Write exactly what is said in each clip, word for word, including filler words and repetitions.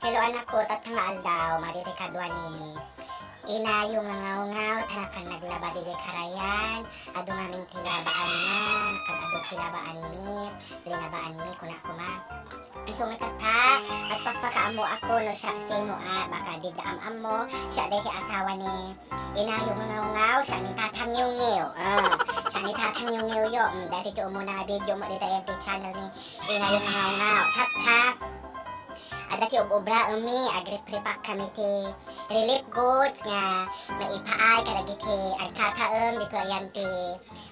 Hello, anakko, tatta nga aldaw, madi ti kadua ni inayo nga ngawngaw, ta napan naglaba diay karayan, adu ngamin ti labaanna, napan adu ti labaanmi, linabaanmi, kuna koma. Isu nga tatta, agpakpakaammoakon no siak sino a, baka dida am-ammo, siak daydi asawa ni inayo nga ngawngaw, siak ni Tatang Ngiwngiw. Ah, siak ni Tatang Ngiwngiwyo. Mm, daydi ti umuna nga videomo dita ayan ti channel ni inayo nga ngawngaw. Tatta, adda ti ub-ubraemmi, agriprepack kami ti relief goods nga maipaay kadagiti agtataem dito ayan ti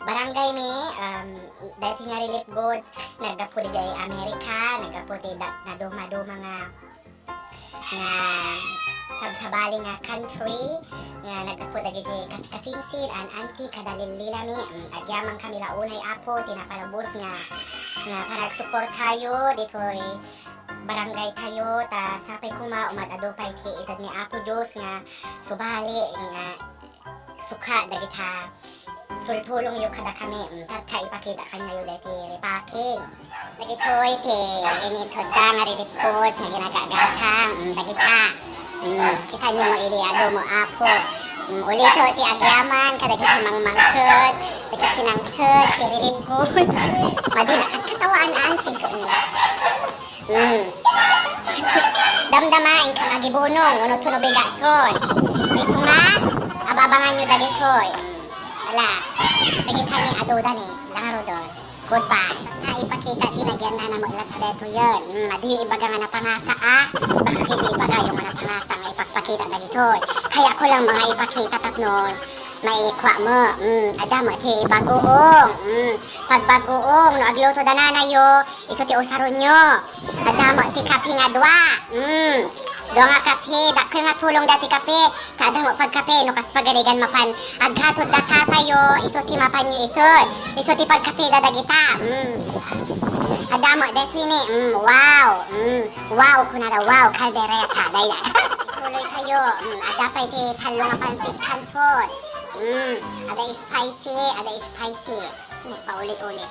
barangaymi. Um, daydi nga relief goods, naggapu diay America, naggapu ti da-, nadumaduma nga nga sabsabali nga country nga naggapu dagiti kas-, kasinsin, an-anti, kada lillilami. Mm, agyaman kami la unay, Apo, ti napalubos nga, nga panagsuportayo ditoy barangaytayo, ta sapay koma, umad-adu pay ti ited ni Apo Dios nga subali nga suka dagita tultulongyo kadakami. Mm, tatta, ipakita kaniayo daydi repacking. Dagitoy ti initedda nga relief goods nga ginagagatang. Mm, dagita. Mm, kitanyo mo idi adu mo, Apo. Mm, ulito ti agyaman kadagiti mangmangted, dagiti nangted ti relief goods. Madi na katkatawaan, anti ko. Mm. Mm. Damdama, inka agibunong, uno tuno bigatkon. Isu nga, aba-abanganyo dagitoy. Mm. Ala, dagita ni aduda ni, langarudon. Goodbye. Ah, ipakita ti nagyannana mo ila ta daytoyen. Mm, adiyo ibaga nga napangasa, ah. Baka kiti ibagayo nga napangasa nga ipakpakita dagitoy. Kayatko lang nga ipakita tapno maikua mo. Mm, adda mo ti bagoong. Mm, pagbag-oong, no agluto da nanayo, isu ti usaronyo. Adda mo ti kape nga dua. Mm. Dua nga kape, dakkel nga tulong da ti kape. Ta adda mo pagkape, no kas pagarigan mapan aghatod da tatayo, isu ti mapanyo ited. Isu ti pagkape da dagita. Mm. Adda mo daytoy ni, mm, wow. Mm. Wow, kunada, wow, kaldereta, dayda. Tuloy kayo. Mm. Adda pay ti tallo nga pansit canton. Mm. Adda spicy, adda spicy. Pauli-uli.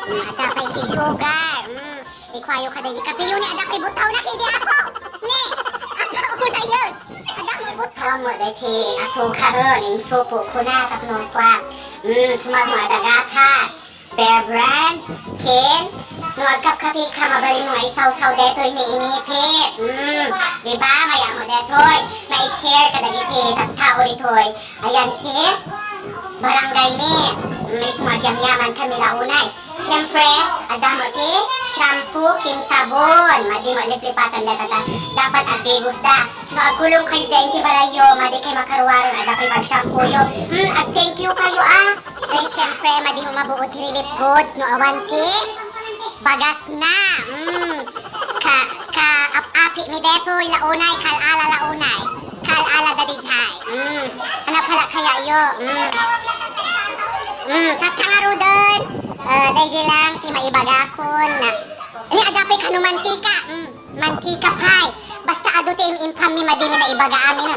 Mm, adda pay ti sugar. Mm, ikuayo kadagiti kapeyo ni adda pay butawna kidi, Apo. Ne, agpaulayen. Adda mo butaw mo dagiti asukar, insupo kuna tapno kua. Mm, sumagmo adda gatas. Bear Brand, ken, no agkapkapika, mabalin mo nga isawsaw detoy ni inipit. Mm, di ba? Mayat mo detoy. Mai-share kadagiti tattao ditoy. Ayan ti barangay mi. Mm, isu nga agyamyaman kami la unay. Siyempre, adda mo ti shampoo ken sabon. Madi mo liplipatan deta ta dapat agbigos da. No agkulong kayo dyan ti balayyo, madi kay makaruaron, adda pay pag-shampoo yo. Mm, ag-thank you kayo, ah. Then, siyempre, madi mo mabuo ti relief goods, no awan ti bagasna. Mm. Ka, ka, ap-api mi detoy, la unay, kal-ala la unay. Kal-ala da dijay. Mm. Ano pala kaya yo? Mm. Mm, tatta ngaruden. Eh, daydi lang ti maibagakon na. Ni adda pay kano mantika. Mm. Mantika pay. Basta adu ti im-impam mi, madi mi naibaga amin.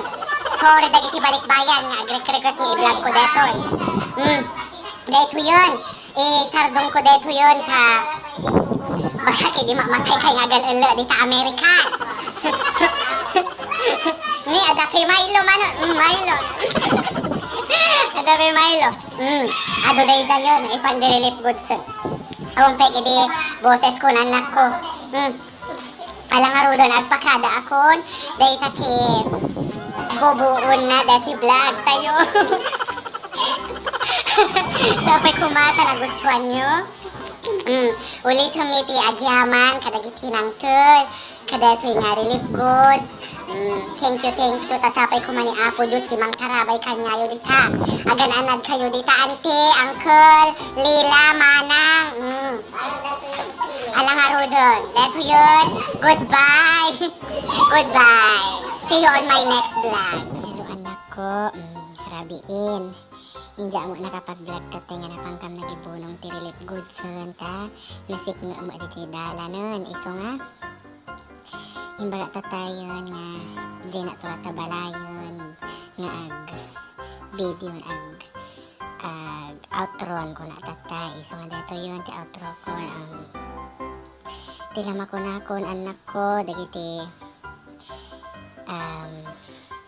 Sorry dagiti balikbayan nga agrekrek-request nga i-vlog ko detoy. Hmm. Daytoyen. Isardong ko daytoyen ta baka kidi mamatay kay nga agal-ele dita Amerika. Ni adda pay Milo, mano? Hmm, Milo. Adda pay Milo. Hmm. Adu daytoyen. Ipan di relief goods. Awan pay kidi boses ko, nanakko. Hmm. Ala ngaruden, agpakadaakon dayta ti bubuonna dayta ti vlog tayo. Sapay koma ta nagustuanyo. Mm, ulitem mi ti agyaman kadagiti nangted kadaytoy nga relief goods. Mm, thank you, thank you. Ta sapay koma ni Apo Dios ti mangtarabay kaniayo dita. Agan-anad kayo dita, auntie, uncle, Lila, manang. Mm. Ala ngaruden. Daytoyen. Goodbye. Goodbye. See you on my next vlog. Hello, anakko. Mm, rabiin. Inja mo nakapag-vlog tatta nga napankam nagibunong ti relief goods, ta nasipnge'mo ditoy dalanen. Isu nga, imbaga tattayen nga dina to latta balayen nga ag-video, ag ag-outron kuna tatta. Isu nga daytoyen ti outro ko, um, ti la makunakon, annakko, dagiti um,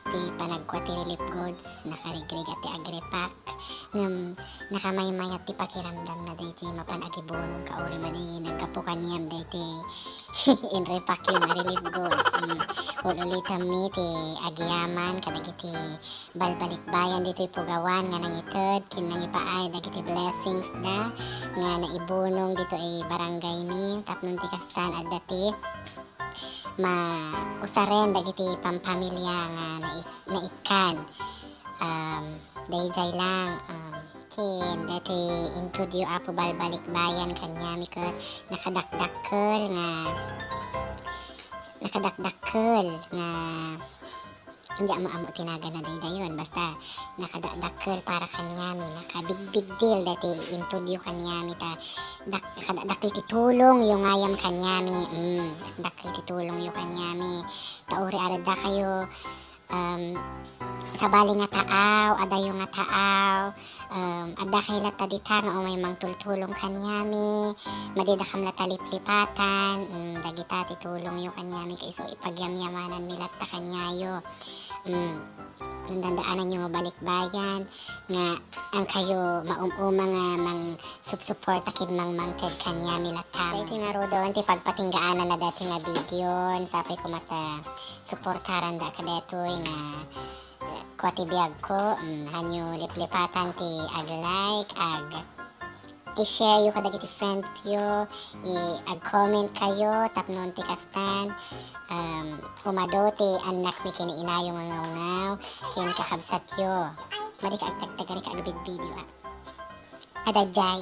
ti panagkua ti relief goods, nakarigrigat ti agrepack, ngem nakamaymayat ti pakiramdamna daytoy mapan agibunong ka uray madi naggapu kaniam daytoy inrepackyo nga relief goods. Mm, ul-ulitanmi ti agyaman kadagiti balbalikbayan ditoy pugawan nga nangited ken nangipaay dagiti blessingsda nga naibunong ditoy barangaymi tapno ti kastan adda ti mausaren dagiti pampamilya nga nai-, naikkan. Um, daydiay lang, um, ken dati intudyo Apo balbalikbayan kaniami ket nakadakdakkel nga, nakadakdakkel nga, hindi, ammo-ammo ti naganna daydiayen, basta nakadakdakkel para kaniami, nakabigbigdil dati intudyo kaniami ta dak-, nakadakdakkel ti tulongyo ngayam kaniami, mm, dakdakkel ti tulongyo kaniami. Ta uray addakayo, um, sabali nga taaw, adayo nga taaw, um, addakayo latta dita nga umay mangtultulong kaniami, madidakam latta liplipatan, mm, dagita ti tulongyo kaniami, kaiso ipagyamyamananmi latta kaniayo. Mm, dandaananyo nga balikbayan, nga ankayo maum-uma nga mangsupsuporta ken mangmangted kaniami latta. Daytoy ngaruden ti pagpatinggaananna daytoy nga video, sapay koma ta suportaranda kadaytoy nga, eh, kua ti biagko, mm, hanyo liplipatan ti ag-like, ag-, i-shareyo kadagiti friendsyo, i-, ag-comment kayo, tapno ti kastan, um, umadu ti annakmi ken inayo nga ngawngaw, ken kakabsatyo. Madi ka agtagtagari ka agbidbidio, a. Adajay.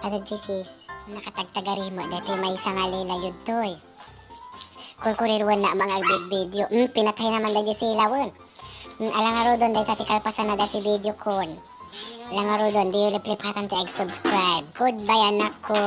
Adajay, sis. Nakatagtagari mo, dati maysa nga lilayod toy. Kurkuriruan na mga agbidbidio. Hmm, pinatay naman da di silawen. Hmm, alangarudon, dayta ti kalpasan na da ti video kon. Alangarudon, di liplipatan ti ag-subscribe. Goodbye, anak ko.